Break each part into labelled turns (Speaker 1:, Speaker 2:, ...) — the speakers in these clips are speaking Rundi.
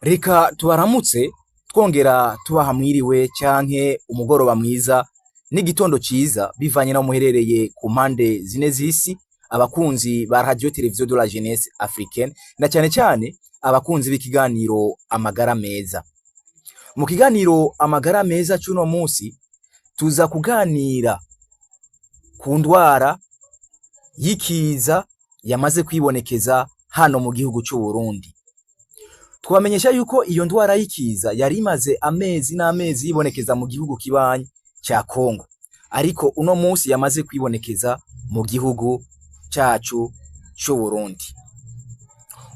Speaker 1: Reka tubaramutse twongera tubaha mwiriwe canke umugoroba mwiza n'igitondo ciza, bivanye naho muherereye ku mpande zine z'isi, abakunzi ba Radio Television de la Jeunesse Africaine, na cane cane abakunzi b'ikiganiro Amagara Meza. Mu kiganiro Amagara Meza c'uno musi, tuza kuganira ku ndwara y'ikiza yamaze kwibonekeza hano mu gihugu c'Uburundi. Twabamenyesha yuko iyo ndwara y'ikiza yari imaze amezi n'amezi yibonekeza mu gihugu kibanyi ca Congo, ariko uno musi yamaze kwibonekeza mu gihugu cacu c'Uburundi.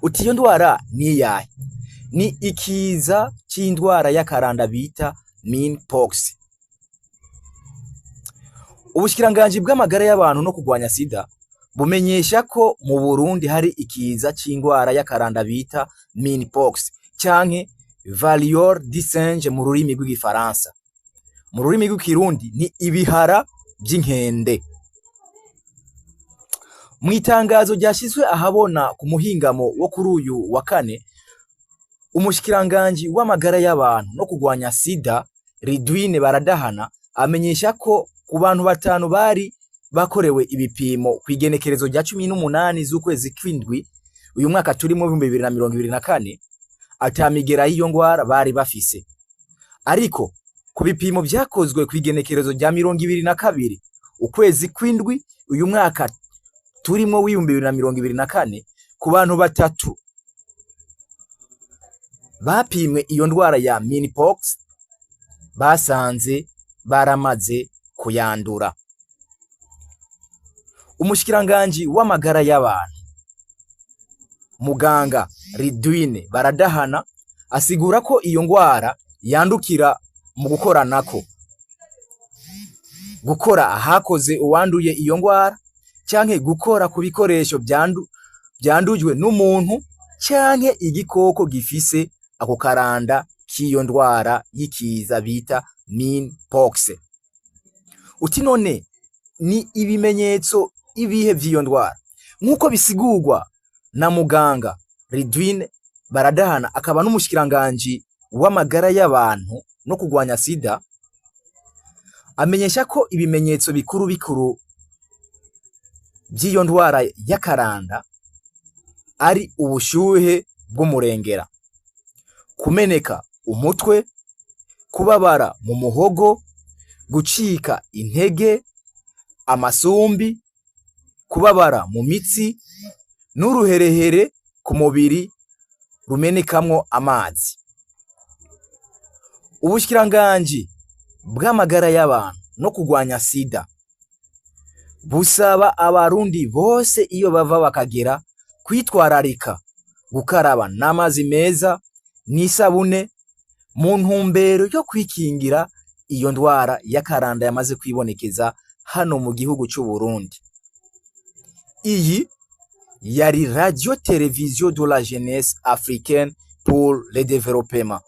Speaker 1: Uti iyo ndwara niyahe? Ni ikiza c'indwara y'akaranda bita Mpox. Ubushikiranganji bw'amagara y'abantu no kurwanya sida bumenyesha ko mu Burundi hari ikiza c'indwara y'akaranda bita Mpox canke variole du singe mu rurimi rw'igifaransa. Mu rurimi rw'ikirundi ni ibihara vy'inkende. Mw'itangazo ryashizwe ahabona ku muhingamo wo kuri uyu wa kane, umushikiranganji w'amagara y'abantu no kurwanya sida, Ridwine Baradahana, amenyesha ko ku bantu batanu bari bakorewe ibipimo kw'igenekerezo rya 18 z'ukwezi kw'indwi uyu mwaka turimwo 2024, ata migera y'iyo ngwara bari bafise. Ariko ku bipimo vyakozwe kw'igenekerezo rya 22 ukwezi kw'indwi uyu mwaka turimwo w'2024, ku bantu batatu bapimwe iyo ndwara ya Mpox, basanze baramaze kuyandura. Umushikiranganji w'amagara y'abantu, muganga Ridwine Baradahana, asigura ko iyo ngwara yandukira mu gukoranako, gukora ahakoze uwanduye iyo ngwara, canke gukora ku bikoresho vyandujwe n'umuntu canke igikoko gifise ako karanda k'iyo ndwara y'ikiza bita Mpox. Uti none ni ibimenyetso ibihe vy'iyo ndwara? Nk'uko bisigurwa na muganga Ridwine Baradahana, akaba n'umushikiranganji w'amagara y'abantu no kurwanya sida, amenyesha ko ibimenyetso bikuru bikuru vy'iyo ndwara y'akaranda ari ubushuhe bw'umurengera, kumeneka umutwe, kubabara mu muhogo, gucika intege, amasumbi, kubabara mu mitsi n'uruherehere ku mubiri rumenekamwo amazi. Ubushikiranganji bw'amagara y'abantu no kurwanya sida busaba abarundi bose iyo bava bakagera kwitwararika gukaraba n'amazi meza n'isabune mu ntumbero yo kwikingira iyo ndwara y'akaranda yamaze kwibonekeza hano mu gihugu c'Uburundi. Iyi yari Radio Television de la Jeunesse Africaine pour le Développement.